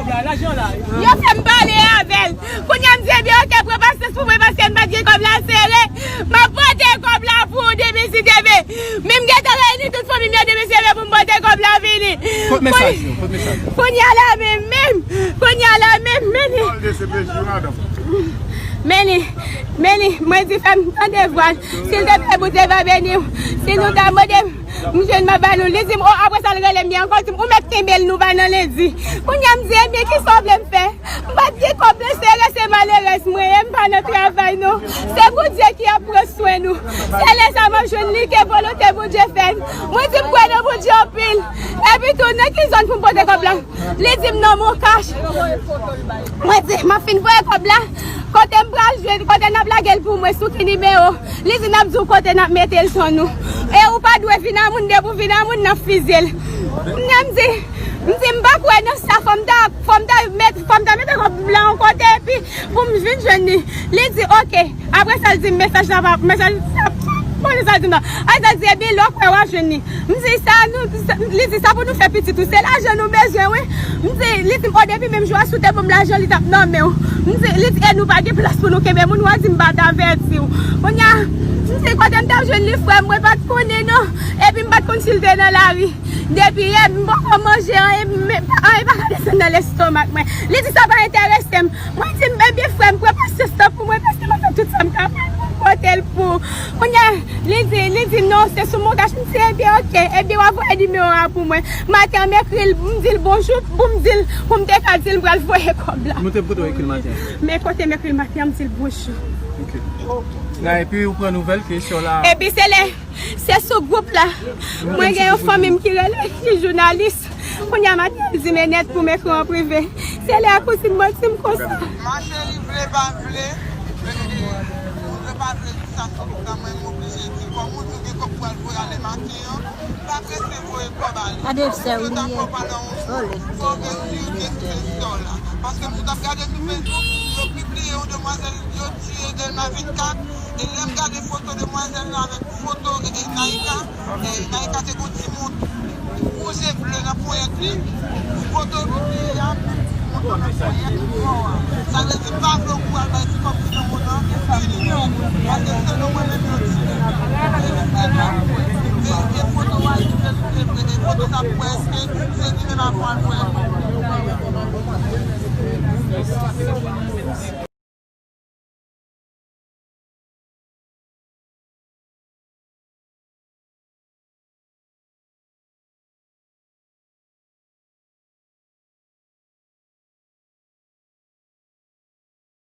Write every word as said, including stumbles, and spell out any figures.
Yo fè m pale avè l. Kounye a m di, ebyen, oke, pran pasyans pou mwen paske m pa t gen kòb la sere. M ap pote kòb la pou ou demen si Dye vle. Men m gentan reyini tout fanmi m yo demen si Dye vle pou m pote kòb la vini. Kote mesaj yo? Kote mesaj yo? Kounye a la menm, menm. Kounye a la menm, menm. Meni, Meni, mwen di fè m tande vwa l. Si l te fè bout, li va beni w. Si nou ta mande m, m jwenn m a ba nou. Li di m, o, apre sa, l rele m, li ankò di m, ou mèt kenbe l, nou pa nan lendi. Kounye a, m di, ebyen, kisa w vle m fè? M pa t gen kòb, men se rete malerèz mwen ye, m pa nan travay, non. Se Bondye ki ap pran swen nou. Se lè sa m ap jwenn li ke volonte Bondye fèt. Mwen di, m kwè nan Bondye anpil. Epi tou, nan ki zòn pou m pote kòb la? Li di m non, Moncash. Mwen di, m ap fin voye kòb la. Kote m pral jwenn, kote n ap lage l pou mwen, sou ki nimewo? Li di n ap di w kote n ap mete l, tan nou. E ou pa dwe vin a moun, depi w vin a moun, n ap fizye l. Kounye a m di, m di, m pa kwè nan sa, fò m ta, fò m ta met, fò m ta mete kòb la yon kote, epi pou m vin jwenn li. Li di, oke. Apre sa, l di m mesaj la pa, mesaj la, bon, li sa di m nan. Apre sa, l di, ebyen, lè w kwè w a jwenn li. M di, sa nou, sa, li di, sa pou nou fè pitit ou, se lajan nou bezwen, wi. M di, li di m, o, depi menm jou a, si w te ban m lajan, li t ap nonmen w. M di, li di, e nou pa gen plas pou nou kenbe moun, w a di m pa t avèti w. Kounye a, m di, kote m t ap jwenn li, frè m, mwen pa t konnen, non. Epi m pa t konn si l te nan lari. Depi yè, m poko manje anyen, men anyen pa ka desann nan lestomak mwen. Li di sa pa enterese m. Mwen di m, ebyen, frè m, pran pasyans lan pou mwen, paske m ap fè tout sa m kapab pou m pote l pou ou. Kounye a, li di, li di, non, se sou Moncash. M di, ebyen, oke, ebyen, w a voye nimewo a pou mwen. Maten an, m ekri l, m di l bonjou, pou m di l, pou m te ka di l m pral voye kòb la. Nou te kote w ekri l maten an? Men kote m ekri l maten an, m di l bonjou. Ok. La, epi ou pran nouvèl ke sè w la. Epi se lè Se sou gwoup la. Mwen gen yon fanmi m ki rele, ki jounalis. Kounye a maten, l di m, Enèt, pou m ekri w an prive. Se lè a kouzin mwen di m konsa. Ma cheri, vle pa vle, vle pa vle, di sa sou gwoup la, mwen, m oblije di. Kòm ou di w gen kòb pou al voye ale maten an, pa prese voye kòb ale. Gade sè w li ye. Oh, le Seigneur. Fò w gen sirte se sè w la. Paske m sot ap gade sou Facebook, yo pibliye yon demwazèl, yo tiye Dèlma vennkat, e lè m gade foto demwazèl la avèk foto, e, Naïka, e, Naïka te gon timoun wouj e ble nan ponyèt li. Foto pibliye a, menm timoun nan ponyèt mò a. Sa vle di, m pa vle w pou al bay ti kòb ti granmoun nan,